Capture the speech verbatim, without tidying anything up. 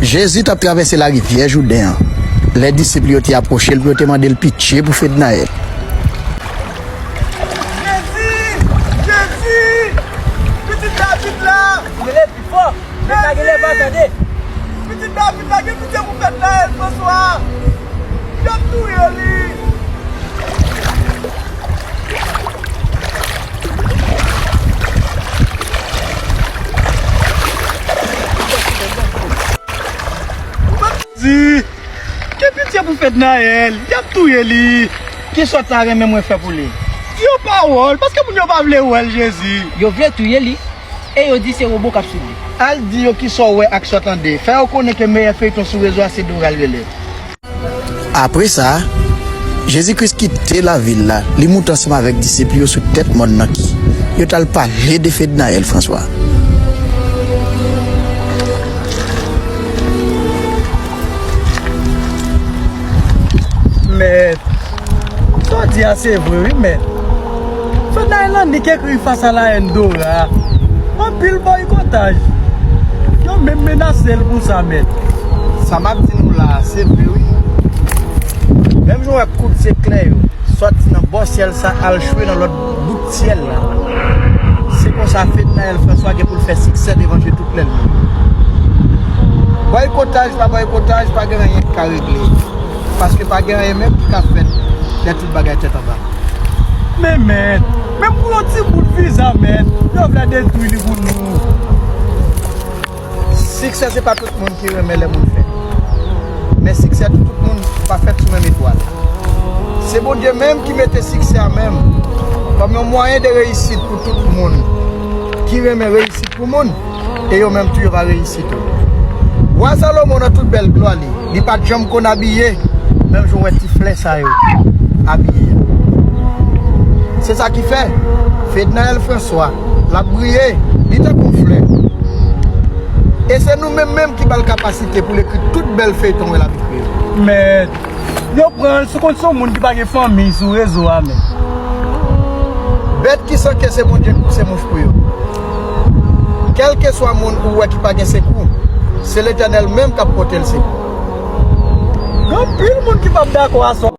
Jezi t ap travèse larivyè Jouden an. Lè disip li yo te apwoche l pou yo te mande l pitye pou Fednayèl. Jezi! Jezi! Pitit David la! Rele pi fò! Nèg la genlè pa tande! Pitit David la, gen pitye pou Fednayèl Franswa! Y ap touye li! Di, gen pitye pou Fednayèl, y ap touye li. Kisa w ta renmen mwen fè pou li? Di yon pawòl, paske moun yo pa vle wè l, Jezi. Yo vle touye li, e yo di se wobo k ap swiv li. Al di yo kisa w wè ak sa w tande. Fè yo konnen ke meyè feyton sou rezo a se Doral rele. Apre sa, Jezi Kris kite lavil la, li moute ansanm avèk disip li yo sou tèt mòn nan ki yo t al pale de Fednayèl Franswa. Mèt, sa w di a se vre wi, mèt. Fednayèl annik ekri fas a la haine Dora. Anpil bòykotaj. Yo menm menase l pou sa, mèt. Sa m ap di nou la a, se vre wi. Menm jan w wè kout zeklè yo sòti nan bò syèl sa al chwe nan lòt bout syèl la, se konsa Fednayèl Franswa gen pou l fè siksè devan je tout lènmi. Bòykotaj pa bòykotaj, pa gen anyen ki ka regle. Paske pa gen anyen menm ki ka fèt lè tout bagay tèt anba. Men mèt, menm pou yon ti bout viza mèt, yo vle detwi li pou nou. Siksè se pa tout moun ki renmen lè moun fèt. Men siksè pou tout moun pa fèt sou menm etwal. Se Bondye menm ki mete siksè a menm kòm yon mwayen de reyisit pou tout moun ki renmen reyisit pou moun, e yo menm tou yo va reyisi tou. Wa Salomon nan tout bèl glwa li, li pa t janm konn abiye menm jan w wè ti flè sa yo abiye a. Se sa ki fè Fednayèl Franswa, l ap briye, li tankou yon flè. E se nou menm menm ki ba l kapasite pou l ekri tout bèl feyton w wè l ap ekri yo. Mèt, yo pran l sou kont se yon moun ki pa gen fanmiy sou rezo a, mèt. Bèt ki san ke se Bondye k pouse mouch pou yo. Kèlkeswa moun ou wè ki pa gen sekou, se Letènèl menm k ap pote l sekou. Gen anpil moun ki p ap dakò a sa.